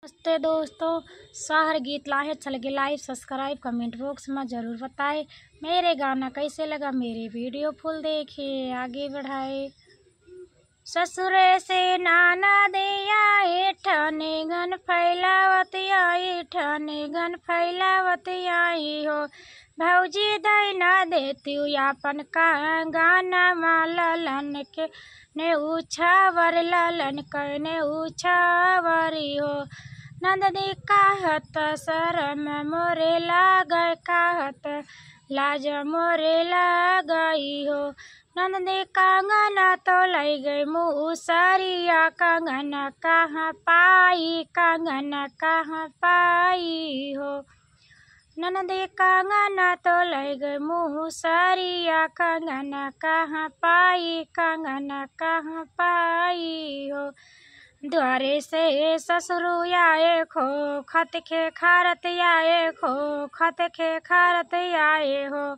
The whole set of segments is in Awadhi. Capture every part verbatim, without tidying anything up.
नमस्ते दोस्तों, साहर गीत लाहे, अच्छा लगे like, subscribe, comment box में जरूर बताए। मेरे गाना कैसे लगा, मेरे video full देखे, आगे बढ़ाए। ससुरे से नाना दिया, ए ठने गन फैलावत आई, ठने गन फैलावत आई हो। भौजी दैना देतिउ आपन कंगनवा, ललन के ने उछावर, ललन के ने उछावरी हो। नंदनी कहत शरम मोरे लागे, कहत लाज मोरे लागई हो। नंदनी कंगना तो लई गई मुसरिया, कंगना कहाँ पाई, कंगना कहाँ पाई हो। ननदी कंगना तो लई गई मुसरिया, कंगना कहाँ पाई, कंगना कहाँ पाई हो। द्वारे से ससुरु आए खो, खत खे खारत आए खो, खत खे खारत आए हो।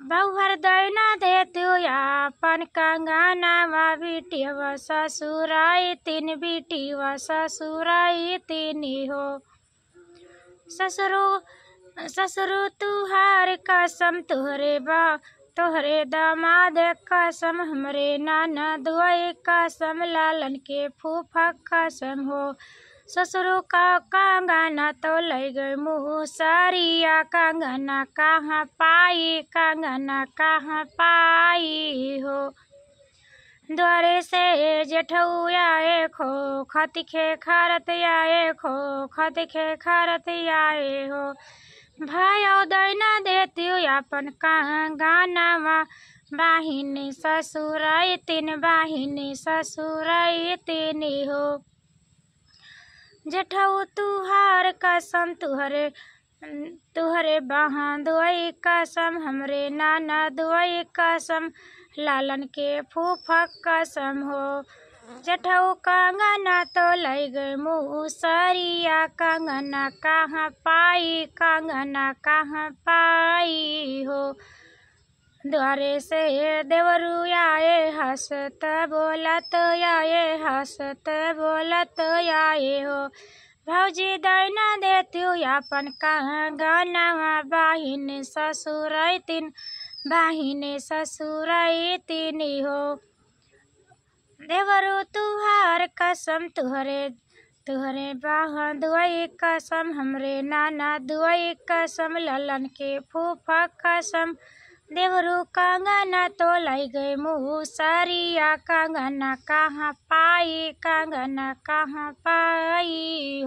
बहुहर दैना देतिउ आपन कंगनवा, बिटियवा ससुराई तीन, बिटियवा ससुराई तीन हो। ससुरु, ससुरु तुहार कसम, तोहरे बा, तोहरे दामाद कसम, हमरे ननदोई कसम, लालन के फूफा कसम हो। ससुरु का कंगना तो लई गई मुसरिया, कंगना कहाँ पाई, कंगना कहाँ पाई हो। द्वारे से जेठऊ आए खो, खत खे खारत आए खो, खत खे खारत आए हो। भायो दैना देतिउ आपन कंगनवा, बाहिन ससुराई तीन, बाहिन ससुराई तीन हो। जेठऊ तुहार कसम, तुहरे, तुहरे बहनदोई कसम, हमरे ननदोई कसम, लालन के फूफा कसम हो। जेठऊ कंगना तो लई गई मुसरिया, कंगना कहाँ पाई, कंगना कहाँ पाई हो। द्वारे से देवरू आए हंसत बोलत आए, हंसत बोलत आए हो। भौजी दैना देतिउ आपन कंगनवा, बाहिन ससुराई तीन, बाहिन ससुराई तीन हो। देवरू तुहार कसम, तुहरे, तुहरे बहनदोई कसम, हमरे ननदोई कसम, ललन के फूफा कसम। देवरू कंगना तो लई गई मुसरिया, कंगना कहाँ पाई, कंगना कहाँ पाई।